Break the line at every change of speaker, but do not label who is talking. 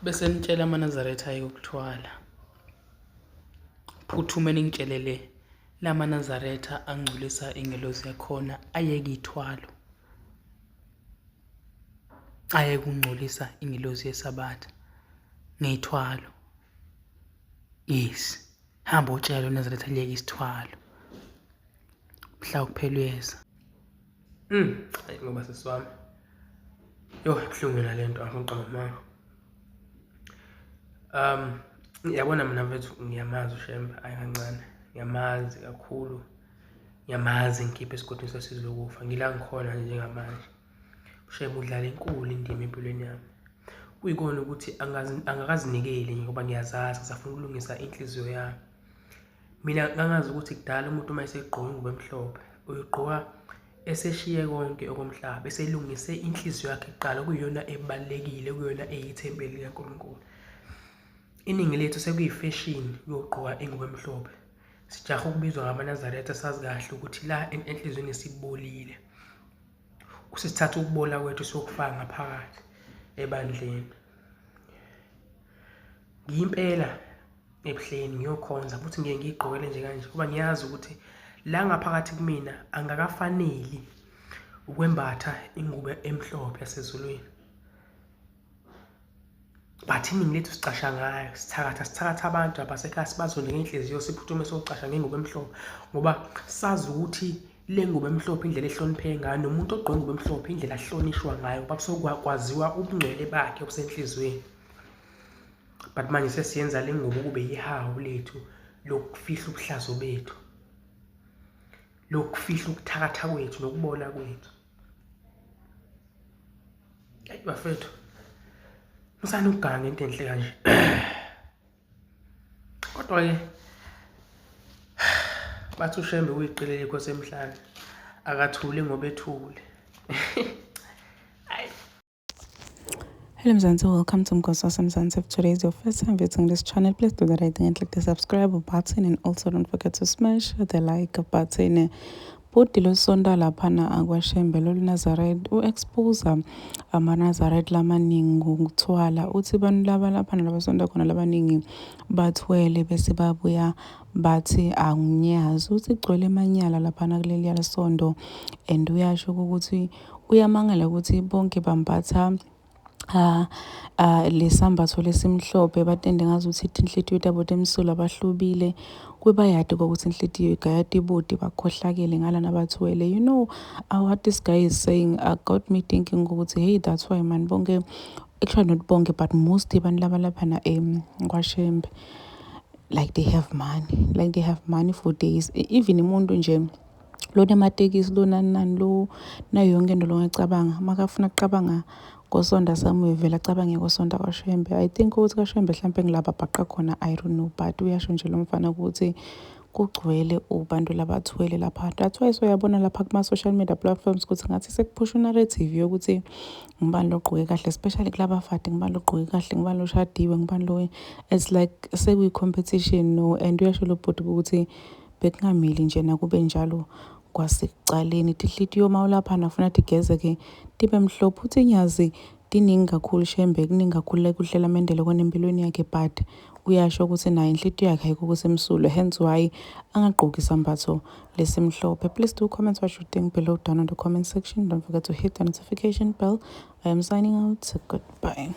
Bese nitshela amaNazaretha ayeke ukuthwala. Phuthume ningitshele le lamaNazaretha angcolisa ingelosi yakhona ayeke ithwalo. Ayeke ukungcolisa ingelosi yeSabatha ngeyithwalo. Yes. Hamba utshela uNazaretha liyeke isithwalo. Mhla kuphela uyeza. Ayi ngoba sisi wami. Yo, ibuhlungu yona lento angifuni ukuqamba amanga. Yabona mina mfethu ngiyamazi uShembe ayi kancane. Ngiyamazi kakhulu. Ngiyamazi ngikhiphe esigodini sosizi lokufa. Ngila ngikhona nje njengamanje. UShembe udlala enkulu indima empilweni yami. Kuyikona ukuthi angakazinikeli ngoba ngiyazazi ngisafuna ukulungisa inhliziyo yami. Mina ngangazi ukuthi kudala umuntu uma esegqoka ingubo emhlophe uyigqoka eseshiye konke okomhlaba eselungise inhliziyo yakhe kuqala okuyiyona ebalulekile okuyiyona eyithempeli likaNkulunkulu. Iningi lethu sekuyifeshini yokugqoka ingubo emhlophe. Sijaha ukubizwa ngamaNazaretha sazi kahle ukuthi la enhliziyweni sibolile. Usithatha ukubola kwethu siyokufaka ngaphakathi ebandleni. Ngiyimpela ebuhleni ngiyokhonza futhi ngiye ngiyigqokele nje kanje ngoba ngiyazi ukuthi la ngaphakathi kumina angakafaneli ukwembatha ingubo emhlophe yasezulwini. But iningi lethu sicasha ngayo, sithakatha sithakatha abantu abasekhaya sibazonde ngey'nhliziyo siphuthume siyocasha ngengubo emhlophe ngoba sazi ukuthi le ngubo emhlophe indlela ehlonipheke ngayo nomuntu ogqoke ingubo emhlophe indlela ahlonishwa ngayo ngoba kusuke kwaziwa ubungcwele bakhe obusenhliziyweni. But manje sesiyenza le ngubo kube yihawu lethu lokufihla ubuhlazo bethu, lokufihla ukuthakatha kwethu nokubola kwethu. Ayi bafethu, musani ukuganga ngento enhle kanje. Kodwa-ke bathi uShembe uyiqilele inkosi emhlane, akathuli ngoba ethule.
Hello Mzansi, welcome to Mgosi Mzansi. If today is your first time visiting this channel, please do the right thing and click the subscribe button, and also don't forget to smash the like button. Bhuti losonta laphana akwaShembe lolu Nazareth u-expose amaNazareth lamaningi ngokuthwala. Uthi abantu laba laphana labasonta khona labaningi bathwele bese babuya bathi anginyazi. Uthi kugcwele amanyala laphana kuleliya sonto and uyasho ukuthi uyamangala ukuthi bonke bambatha lesambatho lesimhlophe batende ngazuthi tinhlitiyo tabo temsulwa bahlubile kwebayati kokuthi inhlitiyo igaya tiboti bakhohlakele ngalana bathwele. You know what this guy is saying got me thinking ukuthi hey, that's why man bonke, actually not bonke but most abantu laba laphana kwaShembe, like they have money, like they have money for days. Even umuntu nje lona ematekisi lo nani nani lo nayo yonke into longacabanga makafuna kucabanga kosonda somewhere vele acabange kosonda kwaShembe. I think ukuthi kaShembe mhlampe ngilaba bhaqa khona, I don't know, but uyasho nje lo mfana ukuthi kugcwele ubantu labathwele lapha. That's why soyabona lapha kuma-social media platforms ukuthi ngathi sekuphusha narrative yokuthi ngibani logqoke kahle, especially kulabafati, ngibani logqoke kahle, ngibani loshadiwe, ngibani lo, it's like sekuyi-competition. No, and uyasho lo bhuti ukuthi bekungameli nje nakube njalo kwasekucaleni. Tinhlitiyo uma ulaphana funa tigezeke tibe mhlophe. Uthi inyazi tiningi kakhulu Shembe, kuningi kakhulu kuhlela amendele kona empilweni yakhe, but uyasho ukuthi naye inhlitiyo yakhe ayikho kusemsulwa, hence why angagqoki isambatho lesimhlophe. Please do comment what you think below down in the comment section. Don't forget to hit the notification bell. I am signing out. Goodbye.